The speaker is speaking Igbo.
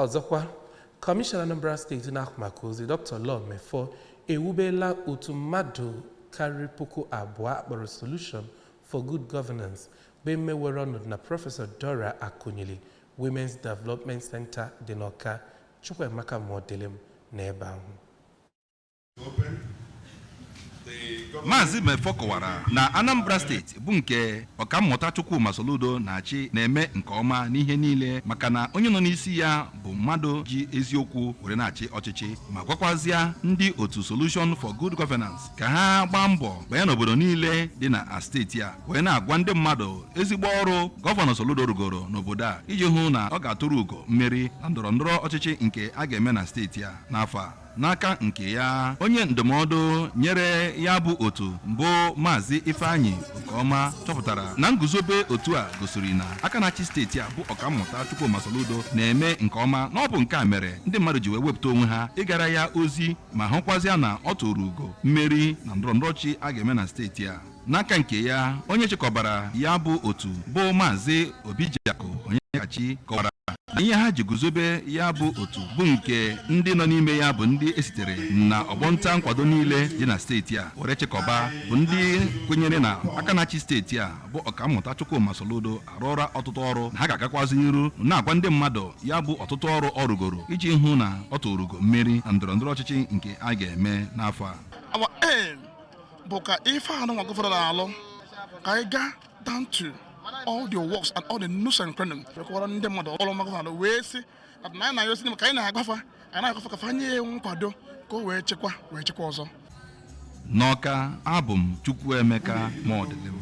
Ọzọkwa, Kọmishọna Anambra Steeti na-ahụ maka ozi, Dr. Law Mefor, ewubela otu mmadụ karịrị 2000 akpọrọ Solution for Good Governance, bụ emewere ọnọdụ na Prọfesọ Dora Akunyili Women's Development Center dị n'Ọka. Chukwuemeka Modilim n'ebe ahụ. Maazị Mefor kọwara na Anambra Steeti bụ nke Ọkammụta Chukwuma Soludo na-achị na-eme nke ọma n'ihe niile, maka na onye nọ n'isi ya bụ mmadụ ji eziokwu were na-achị ọchịchị, ma gwakwazịa ndị otu Solution for Good Governance ka ha gbaa mbọ banye n'obodo niile dị na steeti a wee na-agwa ndị mmadụ ezigbo ọrụ Gọvanọ Soludo rugoro n'obodo a iji hụ na ọ ga-atụrụ ugo mmeri na ndọrọndọrọ ọchịchị nke a ga-eme na steeti a n'afọ a. N'aka nke ya, onye ndụmọdụ nyere ya bụ otu mbụ, Maazị Ifeanyị Okeọma, chọpụtara na nguzobe otu a gosiri na aka na-achị steeti a bụ Ọkammụta Chukwuma Soludo na-eme nke ọma, na ọ bụ nke a mere ndị mmadụ ji wee wepụta onwe ha ịgara ya ozi ma hụkwazịa na ọ tụrụ ugo mmeri na ndọrọndọrọ ọchịchị a ga-eme na steeti a. N'aka nke ya, onye chịkọbara ya bụ otu bụ Maazị Obijiakụ Onyekachi kọwara na ihe ha ji guzobe ya bụ otu bụ nke ndị nọ n'ime ya bụ ndị esitere na ọgbọnta nkwado niile dị na steeti a were chịkọba, bụ ndị kwenyere na aka na-achị steeti a bụ Ọkammụta Chukwuma Soludo arụọla ọtụtụ ọrụ, na ha ga-agakwazi n'iru na-agwa ndị mmadụ ya bụ ọtụtụ ọrụ ọ rụgoro iji hụ na ọ tụrụ ugo mmeri na ndọrọndọrọ ọchịchị nke a ga-eme n'afọ a. Our aim bụ ka ife anụnwa gọvanọ na-alụ, ka anyị gaa down to all the works and all the nooks and crannies, kọwara ndị mmadụ ọrụ ọma gọvanọ, wee sị na anyị na-ayọsi ka anyị na-agwafa ka fa nye ya nkwado ka o wee chekwa ọzọ. N'Ọka, abụ m Chukwuemeka Modilim.